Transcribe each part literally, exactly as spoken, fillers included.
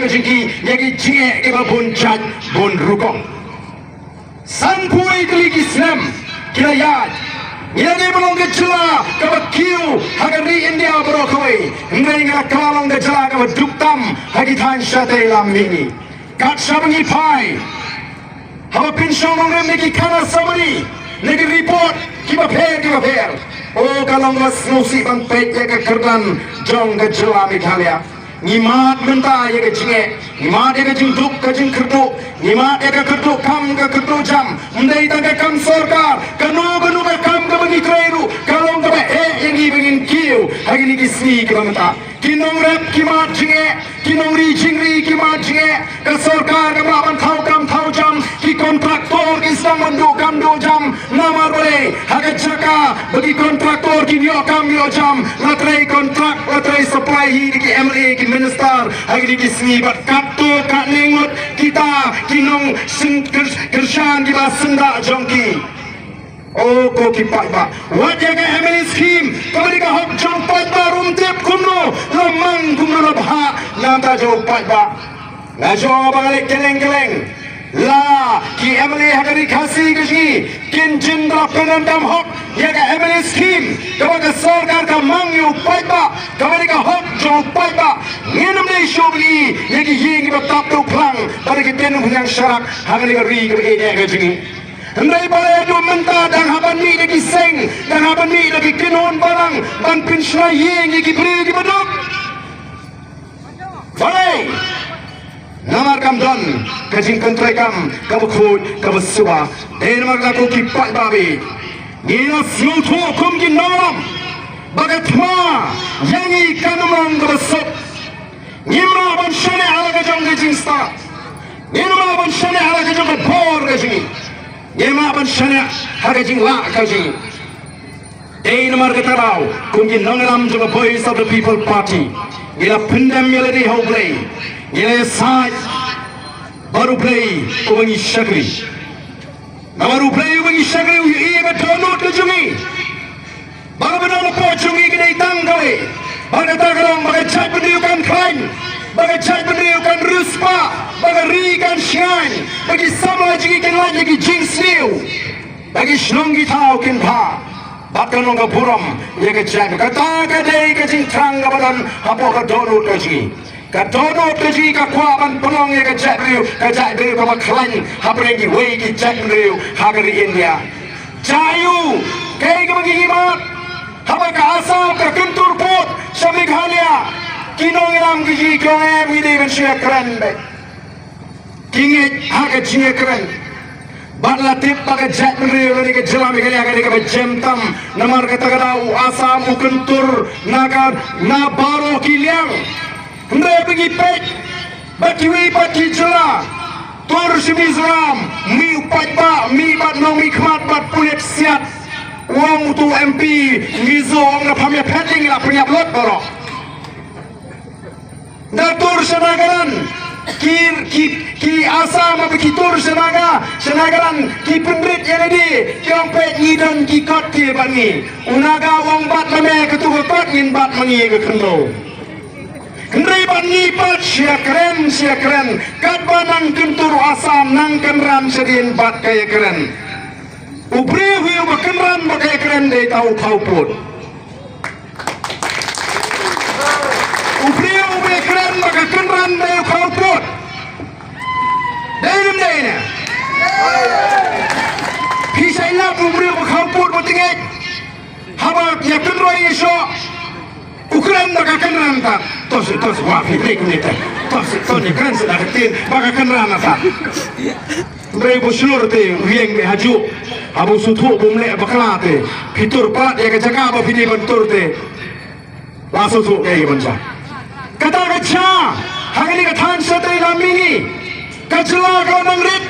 jong ki ïa ki jingeh kiba bun jait bun rukom. Sanphew tylli ki snem ki la ïaid. Ngi la dei ban long ka jylla kaba kiew ha ka ri India baroh kawei. Hynrei ngi la kylla long ka jylla kaba duk tam ha ki thaiñ shatei lam mihngi. Kat shaba ngi phai, haba pynshong nongrim na ki khana summary, na ki report kiba pher kiba pher, o ka long kaba sngewsih ban peit ïa ka kyrdan jong ka jylla Meghalaya. Ngi mad mynta ïa ka jingeh, ngi mad ïa ka jingduk ka jingkyrduh, ngi mad ïa ka kyrduh kam ka kyrduh jam. Ym dei tang ka kam sorkar, kano kano ka kam kaba ngi trei ruh ka long kaba eh ïa ngi ba ngin kiew ha kine ki sngi kiba mynta. Ki nongrep ki mad jingeh, ki nongri jingri ki mad jingeh. Ka sorkar kam lah ban thaw kam thaw jam, ki kontraktor ki sdang ban duh kam duh jam. Namar balei? Ha ka jaka ba ki kontraktor kin ïoh kam ïoh jam, la trei kontrak, la trei supply hi da ki M L A, ki minister ha kine ki sngi, bad katto katne ngut kita ki nongsyn-, kyr-, kyrshan kiba syndah jong ki. O ko ki paidbah, wat ïa ka M L A scheme kaba dei ka hok jong paidbah ruh ym tip kumno la mang kumno la bha na ka bynta jong paidbah. Nga ong ba nga leh kylleng kylleng, la ki M L A ha ka ri Khasi ka jong ngi kin jin da pyndonkam hok ïa ka M L A scheme kaba ka sorkar ka mang ïa u paidbah, kaba dei ka hok jong u paidbah. Ngin ym dei shuh ban i ïa ki ïing kiba tap duh phlang bad ki tnum phniang sharak ha kane ka ri kaba ïeit ka jong ngi. Hynrei balei haduh mynta dang hap ban mih da ki seng, dang hap ban mih da ki kynhun balang ban pynshna ïing ïa ki briew kiba duk? Balei? Namar kam don ka jingpyntreikam kaba khuid kaba suba. Dei namar kata ko ki paidbah, ngi la sngewthuh kum ki nongïalam ba ka thma ïa ngi kam long kaba suk. Ngim lah ban shaniah ha la ka jong ka jingstad. Ngim lah ban shaniah ha la ka jong ka bor ka jong ngi. Ngim lah ban shaniah ha ka jinglah ka jong ngi. Dei namar kata ka daw kum ki nongïalam jong ka Voice of the People Party ngi la pyndem ïa lade ha U Blei. Ngi la ïasaid bad U Blei uba ngi shakri. Namar U Blei uba ngi shakri u ïohi ïa ka dohnud ka jong ngi. Ba kaba don hapoh jong ngi ka dei tang kawei. Ba kata ka long ba ka jaitbynriew kan khlaiñ, ba ka jaitbynriew kan riewspah, ba ka ri kan shngaiñ, ba ki samla jong ngi kin lait ïa ki jingsniew, ba ki shnong ki thaw kin bha, bad kan long ka burom ïa ka jait. Kata ka dei ka jingthrang kaba don hapoh ka dohnud ka jong ngi. Ka dohnud ka jong ngi ka kwah ban pynlong ïa ka jaitbynriew ka jaitbynriew kaba khlaiñ hapdeng kiwei ki jaitbynriew ha ka ri India. Jia aiu? Kaei kaba ngi ïohi, haba ka Assam ka kyntur pud sha Meghalaya, ki nongïalam ki ong em, ngi dei ban shu ïakren beit. Ki ngeit ha ka jingïakren. Bad la tip ba ka jaitbynriew lane ka jylla Meghalaya ka dei kaba jem tam. Namar kata ka daw u Assam u kyntur na ka, na baroh ki liang. Hynrei haba ngi peit bad kiwei pat ki jylla, tur sha Mizoram, mih u paidbah, mih bad nongmihkhmat bad pulit siat. U ong utu u M P Mizo, u ong, da pham ïaphet ïa ngi la pynïap lut baroh. Da tur sha Nagaland, ki, ki, ki Assam bad ki tur sha Naga, sha Nagaland, ki pynrit ïa lade, ki ong peit ngi don ki kot ki bad ngi. U Naga u ong bat ma me katu ka kot, ngin bat ma ngi ka khyndew. Hynrei bad ngi pat shu ïakren, shu ïakren, katba nang kyntur u Assam nang kynran shadien bad ka ïakren. U briew hi uba kynran bad ka ïakren dei uta u khawpud. U briew uba ïakren bad ka kynran dei u khawpud. Dei ne ym dei ne? Phi sa ïalap u briew uba khawpud, uba tngit. Haba ïa kynroi ïa shoh, u kren da ka kynran ta. To seh, to seh, wa phi leh kumne te. To seh, to ne kren seh da ka ktien ba ka kynran ta. Hynrei ba shlur te u ïeng beit hajuh. Haba u sngewthuh ba um leh bakla te, phi tur palat ïa ka jaka ba phi dei ban tur te. La sngewthuh kaei ban jia. Kata ka jia ha kane ka thaiñ shatei lam mihngi. Ka jylla ka nang rit.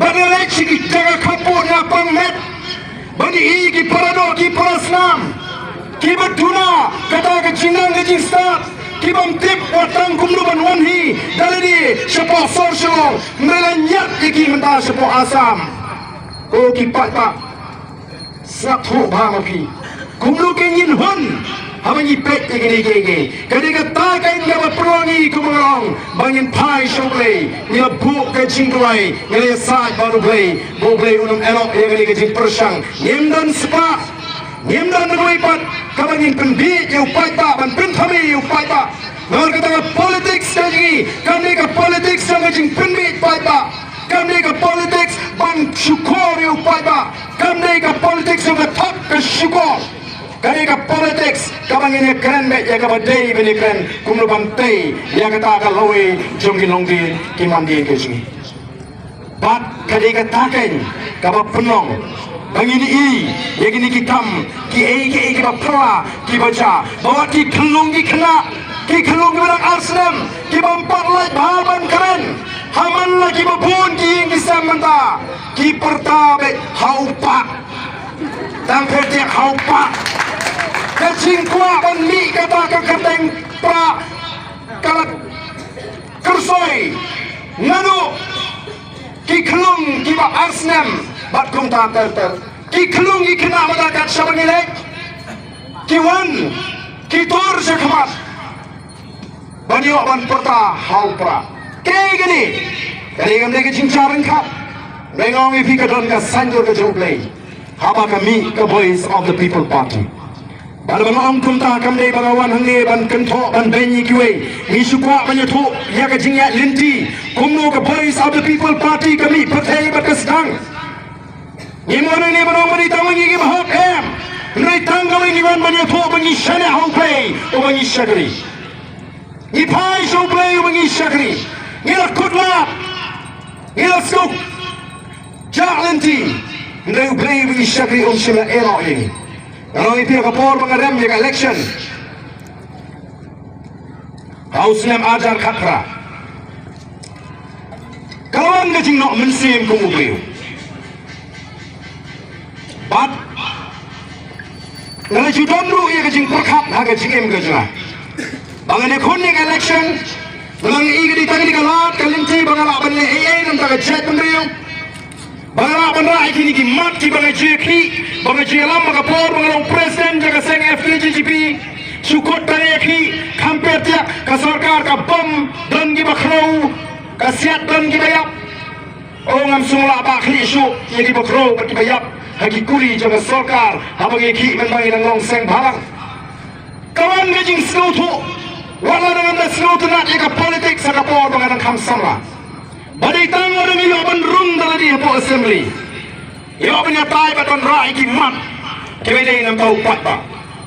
Bad nga leit sha ki jaka khappud, nga pang met ban ïohi ki para doh, ki para snam, kiba duna kata ka jingnang ka jingstad, ki bym tip wat tang kumno ban wan hi da lade shapoh sor Shillong, hynrei la ñiad ïa ki mynta shapoh Assam. Ko ki paidbah, sngap thuh bha ma phi. Kumno ngin hun haba ngi peit ïa kine kiei kiei. Ka dei kata ka, ïa kaba pynlong ïa ngi, kumba nga ong, Ba ngin phai sha U Blei, ngi la buh ka jingduwai, ngi la ïasaid bad U Blei, ba U Blei un ym ïehnoh ïa kane ka jingpyrshang. Ngim don spah, ngim don kawei pat kaba ngin pynbiej ïa u paidbah, ban pynthame ïa u paidbah. Namar kata ka politics ka jong ngi kam dei ka politics jong ka jingpynbiej paidbah. Kam dei ka politics ban shukor ïa u paidbah. Kam dei ka politics jong ka thok ka shukor. Ka dei ka politics kaba ngin ïakren beit ïa kaba dei ban ïakren, kumno ban tei ïa kata ka lawei jong ki longdien ki mandien ka jong ngi. Bad ka dei kata keiñ kaba pynlong ba ngin ïohi ïa kine ki kam kiei kiei kiba phylla kiba jia, ba wat ki khyllung ki khynnah, ki khyllung kiba dang ar snem, kiba ym pat lait bha ban kren. Ha man la kiba bun ki ïing ki sem mynta ki pyrta beit ha u pah. Tang pyrta ha u pah. Ka jingkwah ban mih kata ka kyrteng prah ka la kyrsoi. Naduh ki khyllung kiba ar snem bad kumta ter ter. Ki khyllung ki khynnah mynta kat shaba ngi leit, ki wan ki tur sha khmat ban ïoh ban pyrta ha u prah. Kaei kane? Kane kam dei ka jingjar ryngkat. Nga ong ïa phi, ka don ka saiñdur ka jong U Blei haba ka mih ka Voice of the People Party. Bad ba nga ong kumta kam dei ba nga wan hangne ban kynthoh ban beiñ ïa kiwei. Ngi shu kwah ban ïathuh ïa ka jingïaid lynti kumno ka Voice of the People Party ka mih pyrthei bad ka sdang. Ngim wan hangne ban ong ba dei tang ma ngi kiba hok, em. Hynrei tang kawei ngi wan ban ïathuh ba ngi shaniah ha U Blei uba ngi shakri. Ngi phai sha U Blei uba ngi shakri. Ngi la kut lad, ngi la suk jah lynti, hynrei U Blei uba ngi shakri um shym la ïehnoh ïa ngi. Nga ong ïa phi, ha ka por ba nga rem ïa ka election ha u snem arhajar khatphra, ka la wan ka jingnoh mynsiem kum u briew. Bad nga la ju don ruh ïa ka jingpyrkhat ha ka jingim ka jong nga ba ngan ïakhun ïa ka election. Namar nga i ka dei tang kane ka lad ka lynti ba nga lah ban leh ei ei na ka bynta ka jaitbynriew, ba nga lah ban rah ïa kine ki mat kiba nga ju ïakhih, ba nga ju ïalam ha ka por ba nga long president jong ka seng F K J G P. Shu kut tang ïakhih, kham pyrthei ka sorkar ka bom, don kiba khrew, ka siat don kiba ïap. O, ngam sngewlah ba khlieh shuh ïa kiba khrew bad kiba ïap ha ki kuri jong ka sorkar haba ngi ïakhih, mynba ngi dang long seng bhalang. Ka wan ka jingsngewthuh, wat la dang ym da sngewtynnat ïa ka politics ha ka por ba nga dang kham samla. Ba dei tang lada ngi ïoh ban rung da lade hapoh assembly, ïoh ban ïatai bad ban rah ïa ki mat kiba dei na ka bynta u paidbah.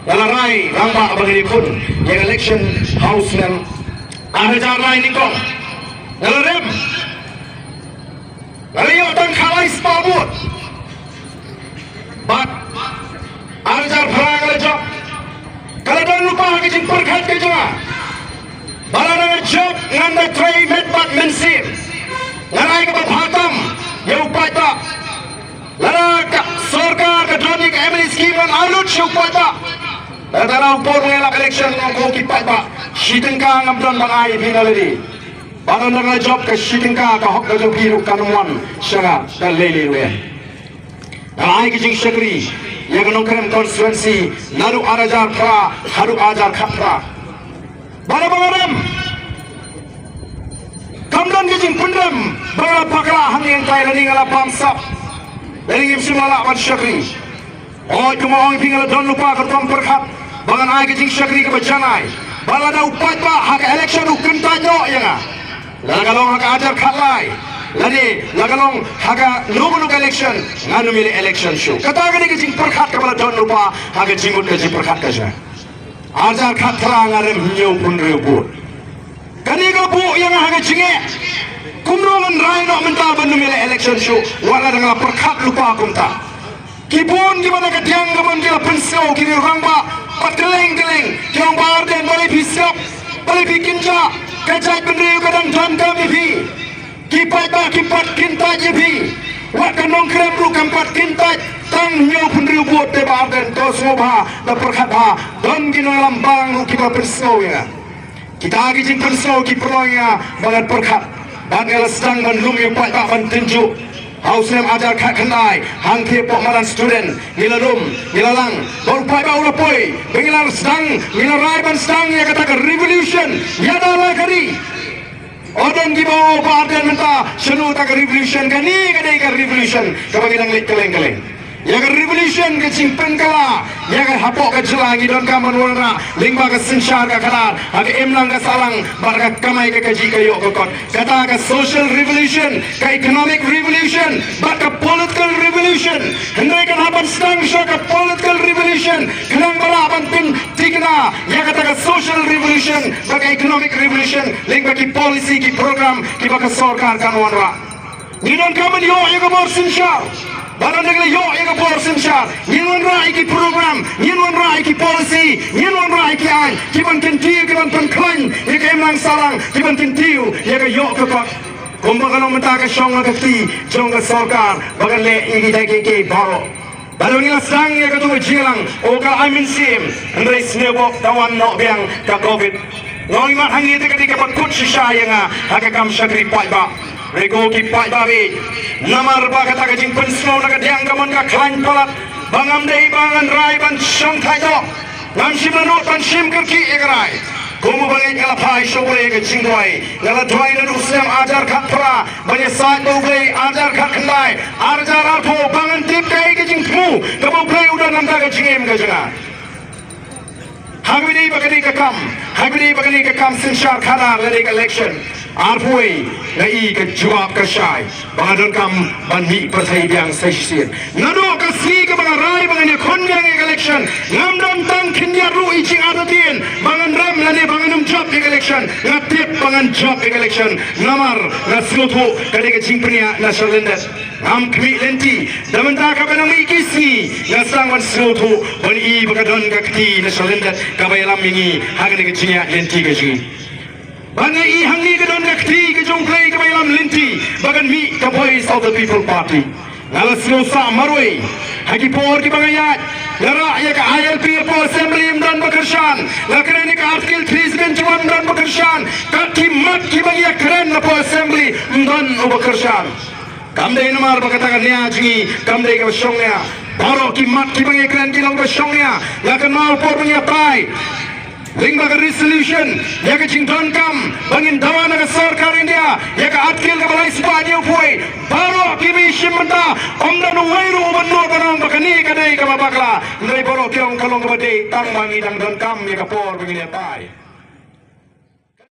Nga la rai rangbah ba ngi ïakhun ïa ka election ha u snem arhajar lai nyngkong. Nga la rem. Nga la ïoh tang khatlai spah vote. Bad arhajar phra nga la jop. Ka la don lypa ha ka jingpyrkhat ka jong nga ba lada nga jop ngan da trei met bad mynsiem. Ngan ai kaba bha tam ïa u paidbah. Lada ka sorkar ka don ïa ka M L A scheme ngan ai lut sha u paidbah. Lada la por ngi lap election nga ong ko ki paidbah, shi tyngka ngam don ban ai ïa phi na lade. Ba don da nga jop, ka shi tyngka ka hok ka jong phi ruh kan ym wan sha nga da lei lei ruh. Nga ai ka jingshakri ïa ka Nongkrem constituency naduh arhajar phra haduh arhajar khatphra. Ba la ba nga rem, kam don ka jingpynrem ba nga la bakla hangne hangtai, lane nga la bamsap, lane ngim shym la lah ban shakri. Hooid, kumba ong ïa phi, nga la don lypa ka rukom pyrkhat ba ngan ai ka jingshakri kaba janai. Ba lada u paidbah ha ka election u kyntait noh ïa nga, lada ka long ha ka arhajar khatlai lane la ka long ha kano kano ka election, ngan ym ïaleh election shuh. Kata ka dei ka jingpyrkhat kaba la don lypa ha ka jingmut ka jingpyrkhat ka jong nga. Arhajar khatphra nga rem hynñiewphew hynriew vote. Kane ka buh ïa nga ha ka jingeh. Kumno ngan rai noh mynta ban ym ïaleh election shuh, wat la dang la pyrkhat lypa kumta. Ki bun kiba na ka diang ka mon ki la pynsngew, ki rangbah pat kylleng kylleng, ki ong Bah Ardent, balei phi sngap, balei phi kynjah, ka jaitbynriew ka dang donkam ïa phi. Ki paidbah ki pat kyntait ïa phi. Wat ka Nongkrem ruh kam pat kyntait, tang hynñiewphew hynriew vote te Bah Ardent, to sngewbha da pyrkhat bha. Don ki nongïalam bang ruh kiba pynsngew ïa nga. Kita ki jingpynsngew ki pynlong ïa nga ba ngan pyrkhat. Bad nga la sdang ban lum ïa u paidbah ban tynjuh. Ha u snem arhajar khatkhyndai, hangtei hapoh madan student, ngi la lum, ngi la lang. Bad u paidbah u la poi, ba ngi la sdang, ngi la rai ban sdang ïa kata ka revolution, ïada la ka ri. Ki ba ong ba ardent mynta, shano ta ka revolution, kane ka dei ka revolution kaba ngi dang leit kylleng kylleng. Ïa ka revolution ka jingpynkylla ïa ka hapoh ka jylla, ngi donkam ban wanrah lyngba ka synshar ka khadar ha ka imlang ka sahlang bad ka kamai ka kajih ka ïoh ka kot. Kata ka social revolution, ka economic revolution bad ka political revolution. Hynrei kan hap ban sdang shuwa ka political revolution khnang ba lah ban pynthikna ïa kata ka social revolution bad ka economic revolution lyngba ki policy, ki program kiba ka sorkar kan wanrah. Ngi donkam ban ïoh ïa ka bor synshar. Ba don da ka ïoh ïa ka bor synshar, ngin wanrah ïa ki program, ngin wanrah ïa ki policy, ngin wanrah ïa ki aiñ kiban kyntiew, kiban pynkhlaiñ ïa ka imlang sahlang, kiban kyntiew ïa ka ïoh ka kot. Kumba ka long mynta ka shong ha ka kti jong ka sorkar ba kan leh ïa kita kiei kiei baroh. Ba dang ngi la sdang ïa katu ka jingïalang, oh ka la ai mynsiem, hynrei sngewbha, da wan noh biang ka covid. Nga ong, i mat, hangne te ka dei kaba kut shisha ïa nga ha ka kam shakri paidbah. Hynrei ko ki paidbah baieit, namar ba kata ka jingpynsngew na ka diang ka mon ka khlaiñ palat, ba ngam dei ba ngan rai ban shong thait noh. Ngam shym la nud ban shim kyrkieh ïa ka rai. Kum u bangeit nga la phai sha U Blei ha ka jingduwai. Nga la duwai naduh u snem ar hajar khatphra ban ïasaid bad U Blei, ar hajar khatkhyndai, ar hajar arphew, ba ngan tip kaei ka jingthmu kaba U Blei u don na ka bynta ka jingim ka jong nga. Ha kaba ïadei bad kane ka kam, ha kaba ïadei bad kane ka kam synshar khadar lane ka election, arphew wei, nga i ka jubab ka shai ba nga donkam ban mih pyrthei biang sa shisien. Naduh ka sngi kaba nga rai ba ngan ïakhun biang ïa ka election, ngam don tang khyndiat ruh i jingartatien ba ngan rem lane ba ngan ym jop ïa ka election. Nga tip ba ngan jop ïa ka election namar nga sngewthuh ka dei ka jingpynïaid na shalyndet. Ngam khmih lynti. Da mynta kaba nang mih ki sngi nga sdang ban sngewthuh ban i ba ka don ka kti na shalyndet kaba ïalam ïa ngi ha kane ka jingïaid lynti ka jong ngi. Ba nga i hangne ka don ka kti ka jong U Blei kaba ïalam lynti ba kan mih ka Voice of the People Party. Nga la sngewsah marwei ha ki por kiba nga ïaid, nga rah ïa ka I L P hapoh Assembly, ym don ba kyrshan. Nga kren ïa ka Article three seventy-one, ym don ba kyrshan. Kat ki mat kiba ngi ïakren hapoh Assembly, ym don uba kyrshan. Kam dei namar ba kata ka nia jong ngi kam dei kaba shongnia. Baroh ki mat kiba ngi kren ki long kaba shongnia. Nga kynmaw por ba ngi apply lyngba ka resolution ïa ka jingdonkam ba ngin dawa na ka sorkar India ïa ka Article kaba lai spah hynñiewphew. Baroh kiba shim bynta, ym don uwei ruh uba nud ban ong ba kane ka dei kaba bakla. Hynrei baroh ki ong ka long kaba dei tang ba ngi dang donkam ïa ka por ba ngin apply.